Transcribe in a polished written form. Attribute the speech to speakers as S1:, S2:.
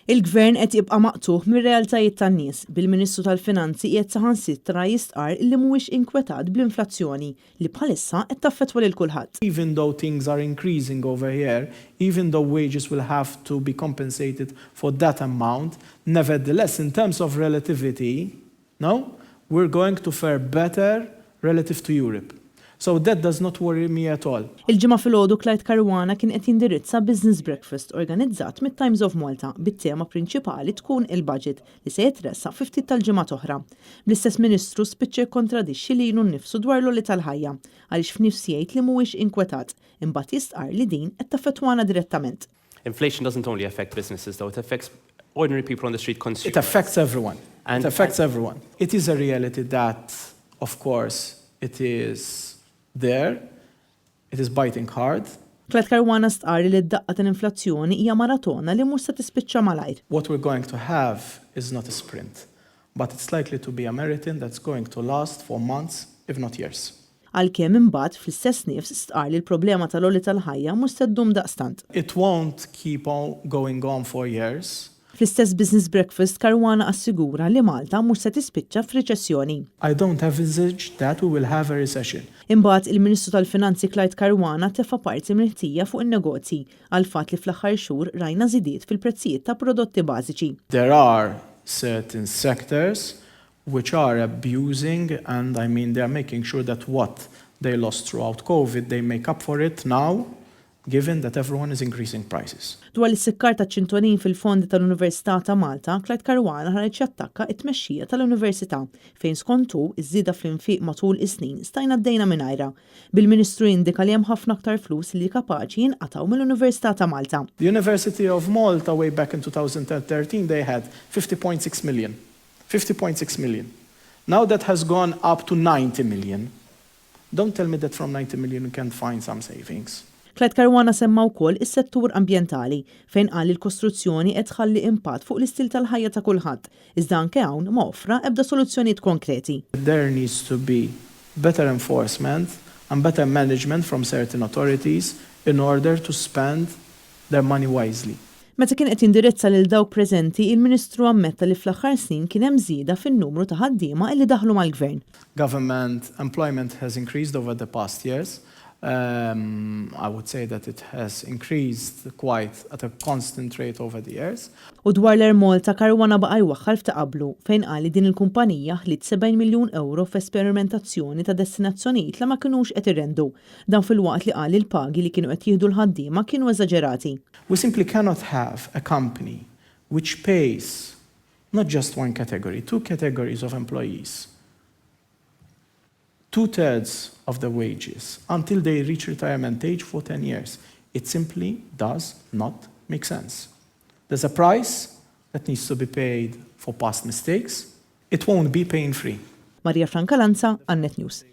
S1: Il-Gvern qed jibqa' maqtugħ mir-realtajiet tan-nies, bil-Ministru tal-Finanzi qiegħed saħansitra jistqarr li mhuwiex inkwetat bl-inflazzjoni li bħalissa qed taffettwa lil kulħadd.
S2: Even though things are increasing over here, even though wages will have to be compensated for that amount, nevertheless in terms of relativity, no, we're going to fare better relative to Europe. So that does not worry me at all.
S1: Il-Ġimgħa filgħodu Clyde Caruana kien qed jindirizza Business Breakfast organizzat mit-Times of Malta bit-tema prinċipali tkun il-budget li se jitressaq fi ftit tal-ġimgħat oħra. Bl-istess Ministru spiċċa jikkontradixxi lilu nnifsu dwar l-għoli tal-ħajja għaliex f'nifs jgħid li mhuwiex inkwetat, imbagħad jistqarr li din qed taffettwana direttament.
S3: Inflation doesn't only affect businesses, though, it affects ordinary people on the street, consumers.
S2: It affects everyone. It affects everyone. It is a reality that, of course, it is there, it is biting hard.
S1: Clyde Caruana stqarr li d-daqqa tal-inflazzjoni hija maratona li mhux se tispiċċa malajr.
S2: What we're going to have is not a sprint, but it's likely to be a marathon that's going to last for months, if not years.
S1: Għalkemm imbagħad fl-istess nifs stqarr li l-problema tal-għoli tal-ħajja mhux se ddum daqstant.
S2: It won't keep on going on for years.
S1: Fl-istess Business Breakfast, Caruana assigura li Malta mhux se tispiċċa f'riċessjoni.
S2: I don't envisage that we will have a recession.
S1: Imbagħad il-Ministru tal-Finanzi Clyde Caruana tefa' parti mill-ħtija fuq in-negozji għall-fatt li fl-aħħar xhur rajna żidiet fil-prezzijiet ta' prodotti bażiċi.
S2: There are certain sectors which are abusing and, I mean, they are making sure that what they lost throughout COVID, they make up for it now, given that everyone is increasing prices.
S1: Dwar l-issikkar ta' ċintorin fil-fondi tal-Università ta' Malta, Clyde Caruana ħareġ jattakka it-tmexxija tal-Università fejn skontu iż-żieda fl-infiq matul is-snin stajna għaddejna mingħajrha. Bil-Ministru jindika li hemm ħafna aktar flus li kapaċi jinqataw mill-Università ta' Malta.
S2: The University of Malta, way back in 2013, they had 50.6 million. 50.6 million. Now that has gone up to 90 million. Don't tell me that from 90 million you can find some savings.
S1: Clyde Caruana semma wkoll is-settur ambjentali fejn qal li l-kostruzzjoni qed tħalli impatt fuq l-istil tal-ħajja ta' kulħadd, iżda anke hawn ma offra ebda soluzzjonijiet konkreti.
S2: There needs to be better enforcement and better management from certain authorities in order to spend their money wisely.
S1: Meta kien qed jindirizza lil dawk preżenti, il-Ministru ammetta li fl-aħħar snin kien hemm żieda fin-numru ta' ħaddiema li daħlu mal-gvern.
S2: Government employment has increased over the past years. I would say that it has increased quite at a constant rate over the years.
S1: U dwar l-Air Malta, Caruana baqa' jwaħħal f'ta' qablu fejn qal li din il-kumpanija ħliet 70 miljun euro f'esperimentazzjoni ta' destinazzjonijiet li ma kinux qed irrendu. Dan filwaqt li qal li l-pagi li kienu qed jieħdu l-ħaddiema kienu eżaġerati.
S2: We simply cannot have a company which pays not just one category, two categories of employees, two-thirds of the wages until they reach retirement age for 10 years. It simply does not make sense. There's a price that needs to be paid for past mistakes. It won't be pain-free.
S1: Maria Franca Lanza, Net News.